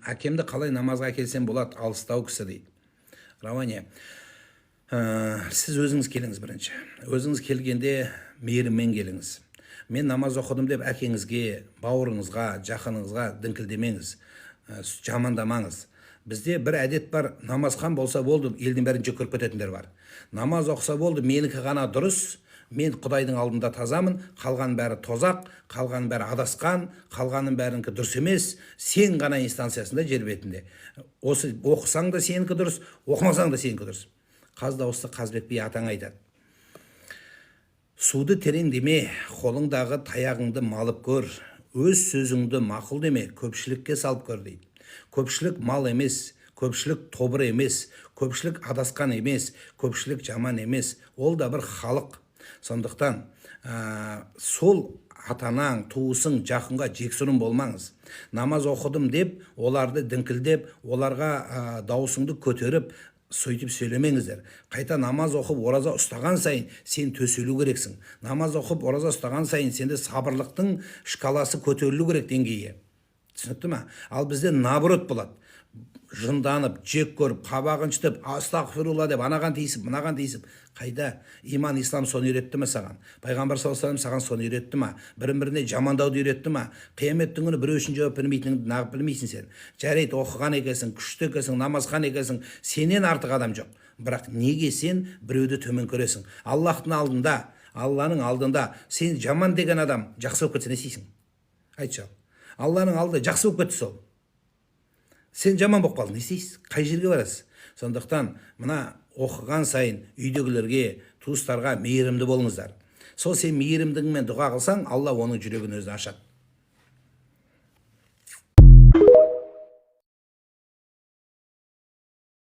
Әкемді қалай намазға әкелсем болады, алыстау кісі дейді. Рауания, сіз өзіңіз келіңіз бірінші. Өзіңіз келгенде мейіріммен келіңіз. Мен намаз оқыдым деп әкеңізге, бауырыңызға, жақыныңызға діңкілдемеңіз, жамандамаңыз. Бізде бір әдет бар: намазхан болса болды, елдің бәрін жек көріп кететіндер бар. Намаз оқыса болды, менікі ғана дұрыс, мен Құдайдың алдында тазамын, қалған бәрі тозақ, қалған бәрі адасқан, қалғанның бәрінікі дұрыс емес, сен ғана инстанциясында жер бетінде. Осы оқысаң да сенікі дұрыс, оқымасаң да сенікі дұрыс. Қаз дауысты Қазбек би атаң айтады: «Суды терең деме, қолыңдағы таяғыңды малып көр. Өз сөзіңді мақұл деме, көпшілікке салып көр», – дейді. Көпшілік мал емес, көпшілік тобыр емес, көпшілік адасқан емес, көпшілік жаман емес, ол да бір халық. Сондықтан сол ата анаң, туысың, жақынға жексұрын болмаңыз. Намаз оқыдым деп оларды діңкілдеп, оларға дауысыңды көтеріп, сөйтіп сөйлемеңіздер. Қайта намаз оқып, ораза ұстаған сайын сен төселу керексің. Намаз оқып, ораза ұстаған сайын сенде сабырлықтың шкаласы көтерілу керек, деңгейі. Түсінікті ма? Ал бізде наоборот болады: жынданып, жек көріп, қабағын шытып, астағфирулла деп, анаған тиісіп, мынаған тиісіп. Қайда иман, ислам соны үйретті ме саған? Пайғамбар саллаллаху алейхи саған соны үйретті ма? Бірін біріне жамандауды үйретті ма? Қияметтің күні біреу үшін жауап бермейтініңді нағып білмейсің сен. Жарайды, оқыған екенсің, күшті екенсің, намазхан екенсің, сенен артық адам жоқ, бірақ неге сен біреуді төмен көресің? Аллахтың алдында, Алланың алдында сен жаман деген адам жақсы болып кетсе, не істейсің, айтшы? Ал Алланың алдында жақсы болып кетті сол, сен жаман болып қалдың, не істейсіз, қай жерге барасыз? Сондықтан мына оқыған сайын үйдегілерге, туыстарға мейірімді болыңыздар. Сол сен мейірімдігіңмен дұға қылсаң, Алла оның жүрегін өзі ашады.